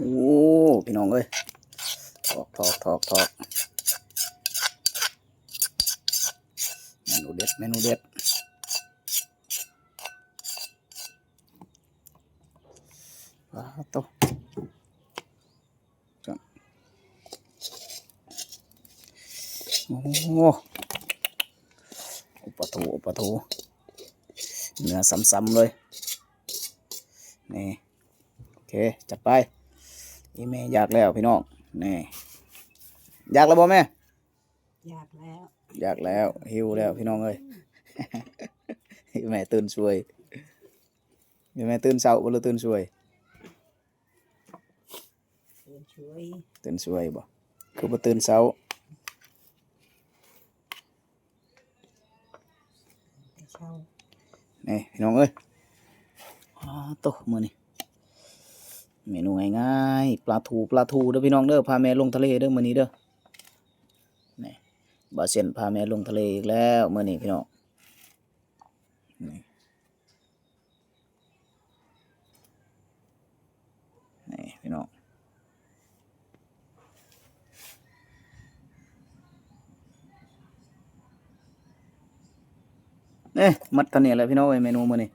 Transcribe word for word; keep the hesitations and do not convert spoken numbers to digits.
โอ้ พี่น้องเอ้ย ถอก ถอก ถอก ถอก เมนูเด็ด เมนูเด็ด ปลาโต ครับ โอ้ ปลาทู ปลาทู เนื้อซ้ำๆเลย นี่ โอเค จัดไป อีแม่อยากแล้วพี่น้อง นี่ อยากแล้วบ่แม่ อยากแล้ว อยากแล้ว หิวแล้วพี่น้องเอ้ย แม่ตื่นสวย แม่ตื่นเช้าบ่หรือตื่นสวย ตื่นสวย ตื่นสวยบ่ คือบ่ตื่นเช้า แต่เช้า นี่พี่น้องเอ้ย อ้าโต มื้อนี้ เมนูง่ายๆ ปลาทู ปลาทูเด้อพี่น้องเด้อ พาแม่ลงทะเลเด้อมื้อนี้เด้อ นี่ บ่าวเซียนพาแม่ลงทะเลอีกแล้วมื้อนี้พี่น้อง นี่ นี่พี่น้อง เอ๊ะ หมดเท่านี้แหละพี่น้องเอ้ย เมนูมื้อนี้